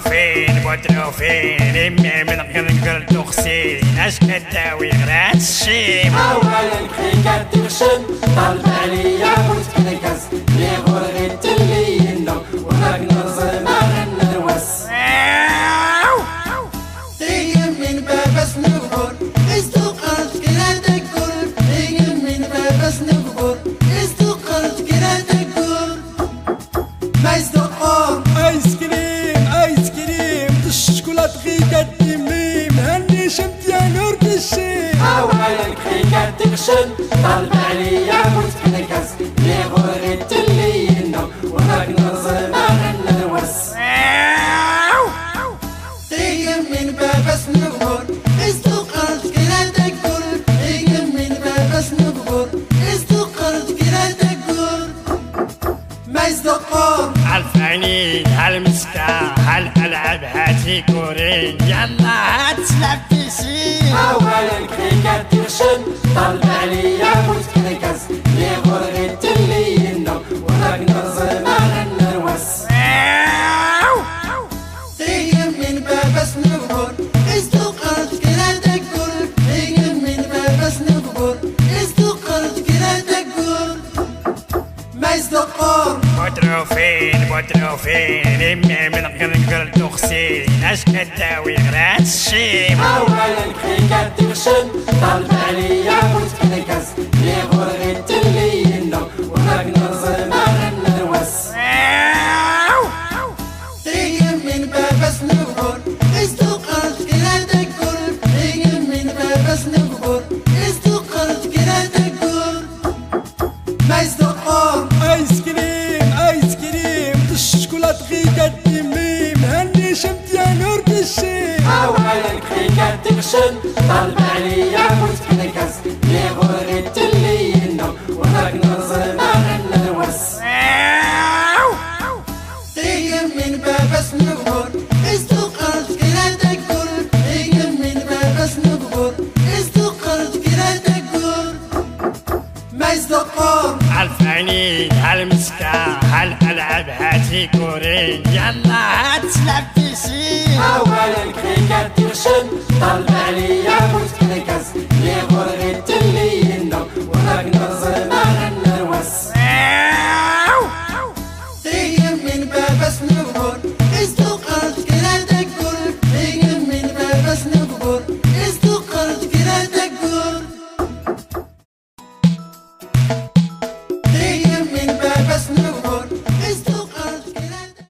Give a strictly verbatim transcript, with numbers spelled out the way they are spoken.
Butrufin, butrufin, immi min ɣ-, ɣ-, ɣ-, tuxsin, ack ad-dawi ɣ-, rat-ccim. Awal n-, ɣ-, ɣ-, tiɣcen, ṭalb ɛliyya bu tkerkas, liɣur ɣ-, itelli-inu, ur-, ɣ-, nrẓem aɣ-, nrwas. Tigmmi n-, baba-s n-ugur, is-tuqqel tkra taggurt. Tigmmi n-, baba-s n-ugur, is-tuqqel tkra taggurt. Ma is-tuqqel. Ayskrim, ayskrim, d-cckulat ɣ-ika d-immim, henni cemtyan ur-d-ccim. Awal n-, ɣ-, ɣ-, tiɣcen, ṭalb ɛliyya bu tkerkas, liɣur ɣ-, itelli-inu, ur-, ɣ-, nrẓem aɣ-, nrwas. Tigmmi n-, baba-s n-ugur, is-tuqqel tkra taggurt. Tigmmi n-, baba-s n-ugur, is-tuqqel tkra taggurt. Ma is-tuqqel. Alfaynin, hal-miska, hal-alɛab, hat-igurin, yalla hat-slabbisin. Awal n-, ɣ-, ɣ-, tiɣcen, ṭalb ɛliyya bu tkerkas, liɣur ɣ-itelli-inu, ur-, ɣ-, nrẓem aɣ-, nrwas. Tigmmi n-, baba-s n-ugur, is-tuqqel tkra taggurt. Tigmmi n-, baba-s n-ugur, is-tuqqel tkra taggurt. Ma is-tuqqel. Butrufin, butrufin, immi min ɣ-, ɣ-, ɣ-, tuxsin, ack ad-dawi ɣ-, rat-ccim. Awal n-, ɣ-, ɣ-, tiɣcen, ṭalb ɛliyya bu tkerkas, liɣur ɣ-, itelli-inu, ur-, ɣ-, nrẓem aɣ-, nrwas. Tigmmi n-, baba-s n-ugur, is-tuqqel tkra taggurt. Tigmmi n-, baba-s n-ugur, is-tuqqel tkra taggurt. Ma is-tuqqel. Ayskrim, ayskrim, d-cckulat ɣ-ika d-immim, henni cemtyan ur-d-ccim. Awal n-, ɣ-, ɣ-, tiɣcen, ṭalb ɛliyya bu tkerkas, liɣur ɣ-, itelli-inu, ur-, ɣ-, nrẓem aɣ-, nrwas. Tigmmi n-, baba-s n-ugur, is-tuqqel tkra taggurt. Tigmmi n-, baba-s n-ugur, is-tuqqel tkra taggurt. Ma is-tuqqel. Alfaynin, hal-miska, hal-alɛab, hat-igurin, yalla hat-slabbisin. Awal n-, ɣ-, ɣ-, tiɣcen, ṭalb ɛliyya bu tkerkas, liɣur ɣ-, itelli-inu, ur-, ɣ-, nrẓem aɣ-, nrwas. Tigmmi n-, baba-s n-ugur, is-tuqqel tkra taggurt. Tigmmi n-, baba-s n-ugur, is-tuqqel tkra taggurt. Tigmmi n-, baba-s n-ugur.